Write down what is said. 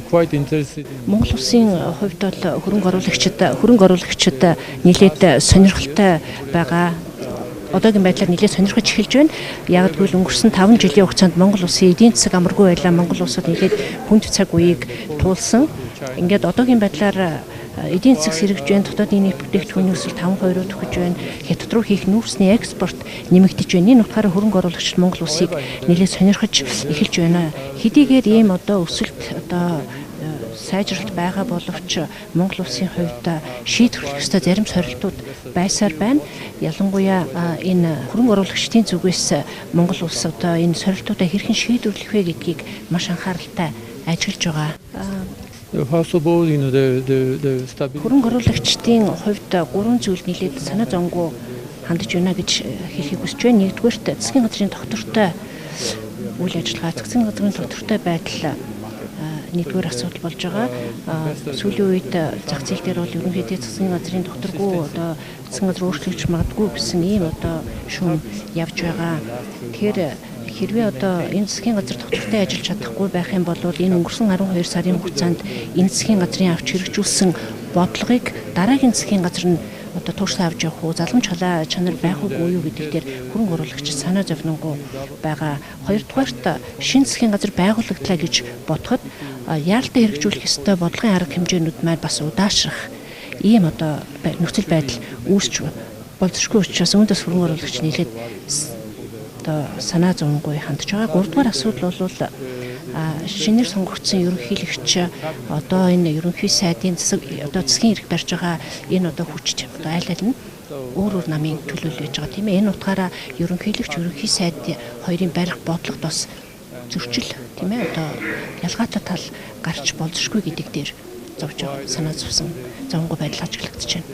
Quite interested in Монгол улсын хувьд бол хөрөнгө оруулагчид нэлээд сонирхолтой байгаа. Одоогийн байдлаар нэлээд сонирхож эхэлж байна. Яг гэвэл өнгөрсөн 5 жилийн хугацаанд Монгол улсын эдийн засаг амаргүй байлаа. Монгол улсад нэлээд хүнд цаг үеийг туулсан. Ингээд одоогийн байдлаар эдийн засаг сэргэж байна. Дотоодын нийт бүтээгдэхүүний өсөлт 5% руу түгэж байна. Хятад руу хийх нүүрсний экспорт нэмэгдэж байна. Энэ утгаараа хөрөнгө оруулагчид Монгол улсыг нэлээд сонирхож эхэлж байна. Хэдийгээр ийм одоо өсөлт, одоо сайжралт байгаа боловч Монгол улсын хувьд шийдвэрлэх ёстой зарим сорилтууд байсаар байна. Ялангуяа энэ хөрөнгө оруулагчдын зүгээс Монгол улс одоо энэ сорилтуудаа хэрхэн шийдвэрлэх вэ гэдгийг маш анхааралтай ажиглаж байгаа. First of all, the stability. Хөрөнгө оруулагчдын хувьд гурван зүйл нэлээд санаа зовонгүй хандаж байна гэж хэлэхийг хүсэж байна. Нэгдүгээрт, засгийн газрын тогтвортой үйл ажиллагаа, засгийн газрын тогтвортой байдал нэгдүгээр асуудал болж байгаа. Сүүлийн үед зах зээл дээр бол ерөнхийдөө засгийн газрын тогтворгүй, одоо засгийн газар өөрчлөгдөж магадгүй гэсэн ийм одоо шүүм явж байгаа. Тэгэхээр хэрвээ одоо энэ засгийн газар тогтвортой ажиллаж чадахгүй байх юм бол энэ өнгөрсөн 12 сарын хугацаанд энэ засгийн газрын авч хэрэгжүүлсэн бодлогыг дараагийн засгийн газар нь одоо тууштай авч явах уу, залгамж халаа чанар байх уугүй юу гэдэг дээр хөрөнгө оруулагчид санаа зовнонгүй байгаа. Хоёрдугаарт, шинэ засгийн газар байгуулагдлаа гэж бодоход яаралтай хэрэгжүүлэх ёстой бодлогын арга хэмжээнүүд маань бас удаашрах ийм одоо нөхцөл байдал үүсч болзошгүй учраас үүндээс хөрөнгө оруулагч нэлээд одоо санаа зовонгүй хандж байгаа. Гуравдугаар асуудал бол шинээр сонгогдсон ерөнхийлөгч одоо энэ ерөнхий сайдын засаг, одоо засгийн эрх барьж байгаа энэ одоо хүч одоо айл аль нь өөр өөр намын төлөөлөл байж байгаа, тийм ээ. Энэ утгаараа ерөнхийлөгч, ерөнхий сайд хоёрын барих бодлогод бас зөрчил, тийм ээ, одоо ялгаатай тал гарч болзошгүй гэдэг дээр зовж байгаа, санаа зовсон зовонгүй байдал ажиглагдаж байна.